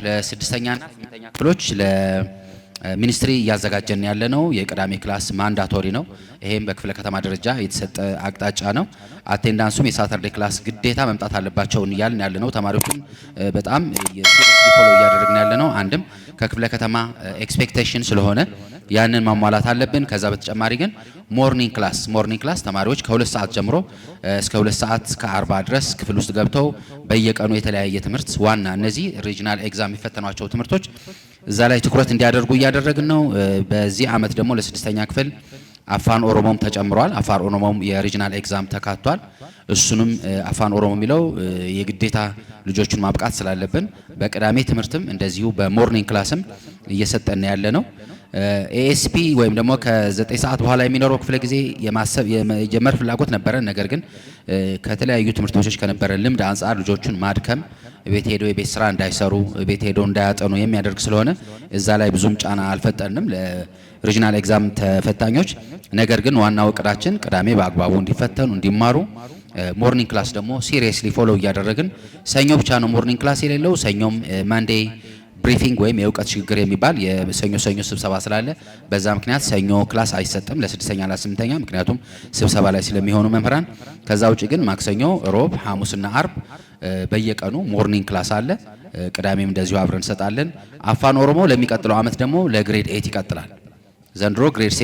ለስድስተኛና ስምንተኛ ክፍሎች ለ ministry እያዘጋጀን ያለ ነው። የቅዳሜ class mandatory ነው። ይሄም በክፍለ ከተማ ደረጃ የተሰጠ አቅጣጫ ነው። Attendance ኡም የ Saturday class ግዴታ መምጣት አለባቸው እያልን ያለ ነው። ተማሪዎቹን በጣም seriously follow እያደረግን ያለ ነው። አንድም ከክፍለ ከተማ expectation ስለሆነ ያንን ማሟላት አለብን። ከዛ በተጨማሪ ግን morning class ተማሪዎች ከ2 ሰዓት ጀምሮ እስከ 2 ሰዓት ከ40 ድረስ ክፍል ውስጥ ገብተው በየቀኑ የተለያየ ትምህርት፣ ዋና እነዚህ regional exam የሚፈተኗቸው ትምህርቶች እዛ ላይ ትኩረት እንዲያደርጉ እያደረግን ነው። በዚህ አመት ደግሞ ለስድስተኛ ክፍል አፋን ኦሮሞም ተጨምሯል። አፋን ኦሮሞም የ regional exam ተካቷል። እሱንም አፋን ኦሮሞ የሚለው የግዴታ ልጆቹን ማብቃት ስላለብን በቅዳሜ ትምህርትም እንደዚሁ በ morning class ም እየሰጠን ያለ ነው። ASP ወይም ደግሞ ከ9 ሰዓት በኋላ የሚኖረው ክፍለ ጊዜ የማሰብ የመጀመር ፍላጎት ነበረ። ነገር ግን ከተለያዩ ትምህርት ቤቶች ከነበረ ልምድ አንጻር ልጆቹን ማድከም፣ ቤት ሄደው የቤት ስራ እንዳይሰሩ፣ ቤት ሄደው እንዳያጠኑ የሚያደርግ ስለሆነ እዛ ላይ ብዙም ጫና አልፈጠርንም ለ regional exam ተፈታኞች። ነገር ግን ዋናው እቅዳችን ቅዳሜ በአግባቡ እንዲፈተኑ፣ እንዲማሩ፣ morning class ደግሞ seriously follow እያደረግን፣ ሰኞ ብቻ ነው morning class የሌለው። ሰኞም Monday briefing ወይም የእውቀት ሽግግር የሚባል የሰኞ ሰኞ ስብሰባ ስላለ በዛ ምክንያት ሰኞ class አይሰጥም ለስድስተኛ ለስምንተኛ፣ ምክንያቱም ስብሰባ ላይ ስለሚሆኑ መምህራን። ከዛ ውጭ ግን ማክሰኞ፣ ሮብ፣ ሐሙስና አርብ በየቀኑ morning class አለ። ቅዳሜም እንደዚሁ አብረን እንሰጣለን። አፋን ኦሮሞ ለሚቀጥለው አመት ደግሞ ለ grade 8 ይቀጥላል። ዘንድሮ grade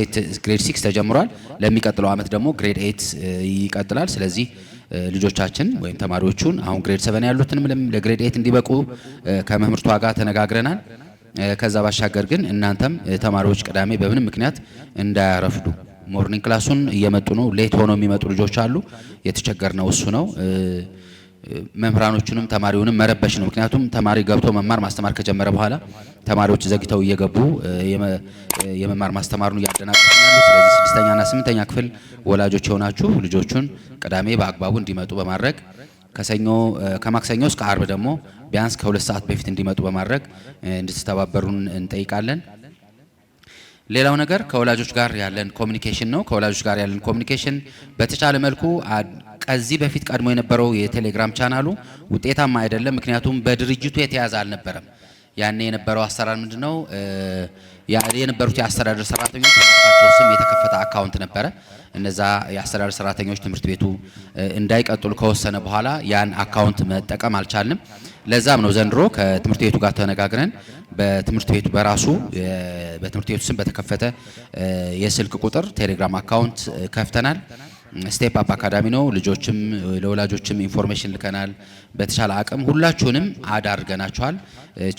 6 ተጀምሯል። ለሚቀጥለው አመት ደግሞ grade 8 ይቀጥላል። ስለዚህ ልጆቻችን ወይም ተማሪዎቹን አሁን grade 7 ያሉትንም ለ grade 8 እንዲበቁ ከመምህርቷ ጋር ተነጋግረናል። ከዛ ባሻገር ግን እናንተም ተማሪዎች ቅዳሜ በምንም ምክንያት እንዳያረፍዱ፣ morning class ኡን እየመጡ ነው። Late ሆነው የሚመጡ ልጆች አሉ። የተቸገርነው እሱ ነው። መምህራኖቹንም ተማሪውንም መረበሽ ነው። ምክንያቱም ተማሪ ገብቶ መማር ማስተማር ከጀመረ በኋላ ተማሪዎች ዘግይተው እየገቡ የመማር ማስተማሩን እያደናቀፉ ያሉ። ስለዚህ ስድስተኛና ስምንተኛ ክፍል ወላጆች የሆናችሁ ልጆቹን ቅዳሜ በአግባቡ እንዲመጡ በማድረግ፣ ከሰኞ ከማክሰኞ እስከ አርብ ደግሞ ቢያንስ ከ2 ሰዓት በፊት እንዲመጡ በማድረግ እንድትተባበሩን እንጠይቃለን። ሌላው ነገር ከወላጆች ጋር ያለን communication ነው። ከወላጆች ጋር ያለን communication በተቻለ መልኩ ከዚህ በፊት ቀድሞ የነበረው የቴሌግራም ቻናሉ ውጤታማ አይደለም። ምክንያቱም በድርጅቱ የተያዘ አልነበረም። ያኔ የነበረው አሰራር ምንድነው? የነበሩት የአስተዳደር ሰራተኞች በራሳቸው ስም የተከፈተ account ነበረ። እነዛ የአስተዳደር ሰራተኞች ትምህርት ቤቱ እንዳይቀጥሉ ከወሰነ በኋላ ያን account መጠቀም አልቻልንም። ለዛም ነው ዘንድሮ ከትምህርት ቤቱ ጋር ተነጋግረን በትምህርት ቤቱ በራሱ በትምህርት ቤቱ ስም በተከፈተ የስልክ ቁጥር ቴሌግራም account ከፍተናል። Step Up Academy ነው። ልጆችም ለወላጆችም information ልከናል። በተቻለ አቅም ሁላችሁንም add አድርገናችኋል።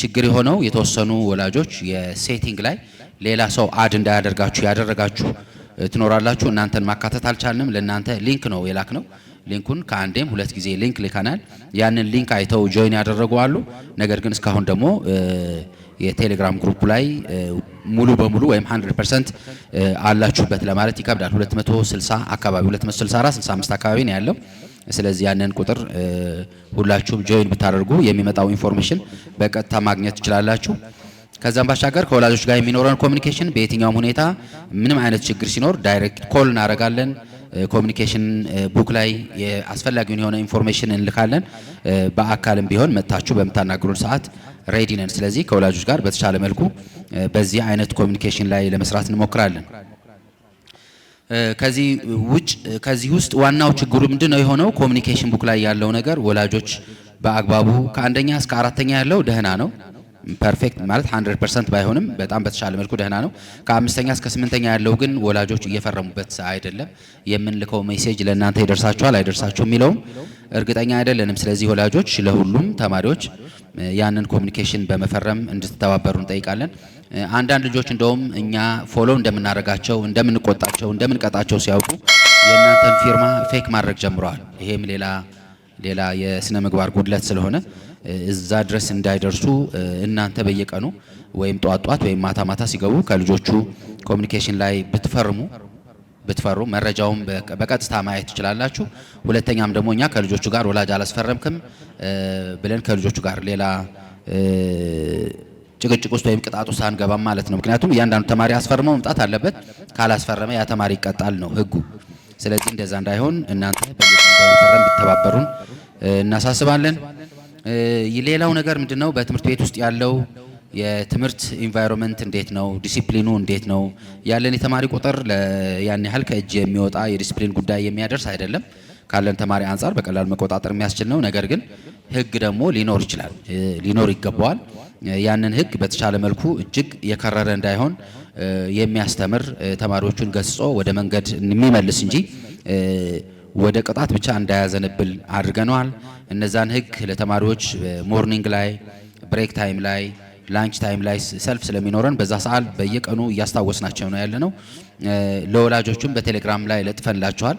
ችግር የሆነው የተወሰኑ ወላጆች የ setting ላይ ሌላ ሰው add እንዳያደርጋችሁ ያደረጋችሁ ትኖራላችሁ። እናንተን ማካተት አልቻልንም። ለእናንተ link ነው የላክነው። Link ኡን ከአንዴም ሁለት ጊዜ link ልከናል። ያንን link አይተው join ያደረጉ አሉ። ነገር ግን እስካሁን ደግሞ የቴሌግራም group ላይ ሙሉ በሙሉ ወይም 100% አላችሁበት ለማለት ይከብዳል። 260 አካባቢ፣ 264፣ 65 አካባቢ ነው ያለው። ስለዚህ ያንን ቁጥር ሁላችሁም join ብታደርጉ የሚመጣው information በቀጥታ ማግኘት ትችላላችሁ። ከዛም ባሻገር ከወላጆች ጋር የሚኖረን communication በየትኛውም ሁኔታ ምንም አይነት ችግር ሲኖር direct call እናደርጋለን። Communication book ላይ አስፈላጊውን የሆነ information እንልካለን። በአካልም ቢሆን መጥታችሁ በምታናግሩን ሰዓት ready ነን። ስለዚህ ከወላጆች ጋር በተሻለ መልኩ በዚህ አይነት communication ላይ ለመስራት እንሞክራለን። ከዚህ ውጭ ከዚህ ውስጥ ዋናው ችግሩ ምንድን ነው የሆነው? Communication book ላይ ያለው ነገር ወላጆች በአግባቡ ከአንደኛ እስከ አራተኛ ያለው ደህና ነው። Perfect ማለት 100% ባይሆንም በጣም በተሻለ መልኩ ደህና ነው። ከአምስተኛ እስከ ስምንተኛ ያለው ግን ወላጆች እየፈረሙበት አይደለም። የምንልከው message ለእናንተ ይደርሳችኋል አይደርሳችሁም የሚለውም እርግጠኛ አይደለንም። ስለዚህ ወላጆች ለሁሉም ተማሪዎች ያንን communication በመፈረም እንድትተባበሩ እንጠይቃለን። አንዳንድ ልጆች እንደውም እኛ follow እንደምናደርጋቸው፣ እንደምንቆጣቸው፣ እንደምንቀጣቸው ሲያውቁ የእናንተን ፊርማ fake ማድረግ ጀምረዋል። ይሄም ሌላ ሌላ የስነ ምግባር ጉድለት ስለሆነ እዛ ድረስ እንዳይደርሱ እናንተ በየቀኑ ወይም ጧት ጧት ወይም ማታ ማታ ሲገቡ ከልጆቹ communication ላይ ብትፈርሙ መረጃውን በቀጥታ ማየት ትችላላችሁ። ሁለተኛም ደግሞ እኛ ከልጆቹ ጋር ወላጅ አላስፈረምክም ብለን ከልጆቹ ጋር ሌላ ጭቅጭቅ ውስጥ ወይም ቅጣት ውስጥ አንገባም ማለት ነው። ምክንያቱም እያንዳንዱ ተማሪ አስፈርሞ መምጣት አለበት። ካላስፈረመ ያ ተማሪ ይቀጣል ነው ህጉ። ስለዚህ እንደዛ እንዳይሆን እናንተ በየቀኑ በመፈረም ብትተባበሩን እናሳስባለን። ሌላው ነገር ምንድነው? በትምህርት ቤት ውስጥ ያለው የትምህርት environment እንዴት ነው? ዲሲፕሊኑ እንዴት ነው? ያለን የተማሪ ቁጥር ያን ያህል ከእጅ የሚወጣ የዲሲፕሊን ጉዳይ የሚያደርስ አይደለም። ካለን ተማሪ አንጻር በቀላሉ መቆጣጠር የሚያስችል ነው። ነገር ግን ሕግ ደግሞ ሊኖር ይችላል፣ ሊኖር ይገባዋል። ያንን ሕግ በተሻለ መልኩ እጅግ የከረረ እንዳይሆን የሚያስተምር፣ ተማሪዎቹን ገስጾ ወደ መንገድ የሚመልስ እንጂ ወደ ቅጣት ብቻ እንዳያዘነብል አድርገነዋል። እነዛን ሕግ ለተማሪዎች morning ላይ፣ break time ላይ፣ lunch time ላይ ሰልፍ ስለሚኖረን በዛ ሰዓት በየቀኑ እያስታወስናቸው ነው ያለነው። ለወላጆቹም በቴሌግራም ላይ ለጥፈንላቸዋል።